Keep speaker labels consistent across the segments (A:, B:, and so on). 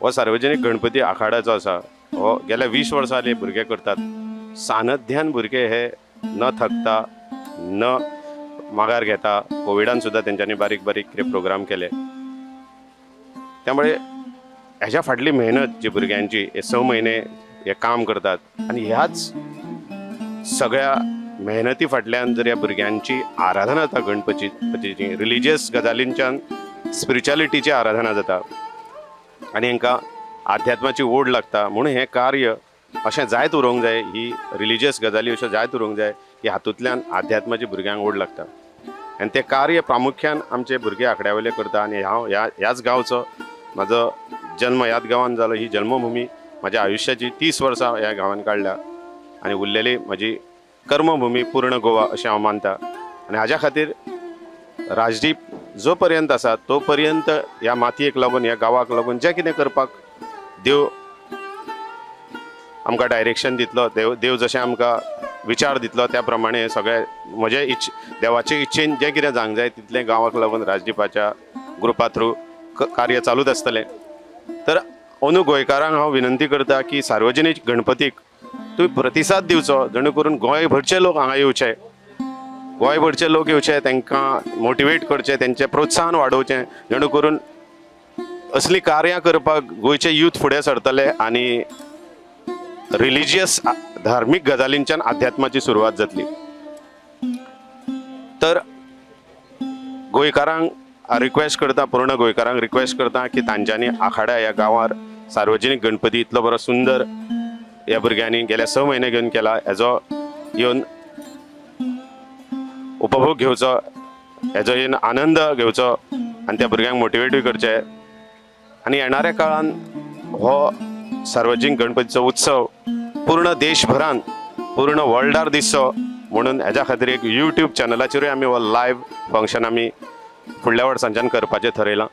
A: हो सार्वजनिक गणपती आखाडाचो आसा हो गेल्या 20 वर्सां जाली भुरगे करतात. सानध्यान भुरगे हे न थकता न माघार घेता कोविडान सुद्दां तेंच्यांनी बारीक बारीक कितें प्रोग्राम केले. त्यामुळे हेज्या फाटली मेहनत जी भुरग्यांची हे 6 म्हयने हे काम करतात आनी ह्याच सगळ्या मेहनती फाटल्यान जर ह्या भुरग्यांची आराधना जाता गणपतीची रिलिजियस गजालींच्यान स्पिरिच्युअलिटीची आराधना जाता आनी हेंकां आध्यात्माची ओड लागता. म्हणून हें कार्य अशें जायत उरोंक जाय, ही रिलिजियस गजाली अश्यो जायत उरोंक जाय की हातूंतल्यान आध्यात्माची भुरग्यांक ओड लागता आनी तें कार्य प्रामुख्यान आमचे भुरगे आखड्या वयले करता. आनी हांव ह्याच गांवचो, म्हाजो जन्म ह्याच गांवान जालो, ही जन्मभूमी म्हाज्या आयुश्याची 30 वर्सां ह्या गांवान काडल्या आनी उरलेली म्हजी कर्मभूमी पूर्ण गोवा अशें हांव मानता. आनी हाज्या खातीर राजदीप जो पर्यंत आसा तो पर्यंत ह्या मातयेक लागून ह्या गांवाक लागून जें कितें करपाक देव आमकां डायरेक्शन दितलो, देव जशें आमकां विचार दितलो त्या प्रमाणे सगळे म्हजे देवाचे इच्छेन जें कितें जावंक जाय तितलें गांवाक लागून राजदीपाच्या ग्रुपा थ्रू कार्य चालूच आसतलें. तर अंदू गोंयकारांक हांव विनंती करता की सार्वजनीक गणपतीक तुमी प्रतिसाद दिवचो, जेणे करून गोंयभरचे लोक हांगा येवचे, गोंयभरचे लोक येवचे, तांकां मोटिवेट करचे, तेंचें प्रोत्साहन वाडोवचें, जेणे करून असलीं कार्यां करपाक गोंयचे यूथ फुडें सरतले आनी रिलिजियस धार्मीक गजालींच्यान आध्यात्माची सुरवात जातली. तर गोंयकारांक रिक्वेस्ट करता, पूर्ण गोंयकारांक रिक्वेस्ट करता की तांच्यांनी आखाड्या ह्या गांवार सार्वजनीक गणपती इतलो बरो सुंदर ह्या भुरग्यांनी गेल्या 6 म्हयने घेवन केला, हेजो येवन उपभोग घेवचो, हेजो येवन आनंद घेवचो आनी त्या भुरग्यांक मोटिवेटूय करचे. आनी येणाऱ्या काळान हो सार्वजनीक गणपतीचो उत्सव पूर्ण देशभरान पूर्ण वर्ल्डार दिसचो म्हणून हेज्या खातीर एक यूट्यूब चॅनलाचेरूय आमी हो लायव्ह फंक्शन आमी फुडल्या वर्सांच्यान करपाचें थरयलां.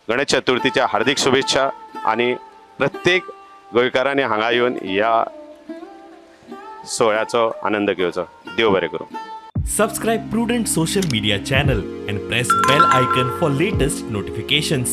A: गणेश चतुर्थीच्या हार्दीक शुभेच्छा आनी प्रत्येक गोंयकारांनी हांगा येवन ह्या सोहळ्याचो आनंद घेवचो. देव बरें करूं.
B: Subscribe Prudent social media channel and press bell icon for latest notifications.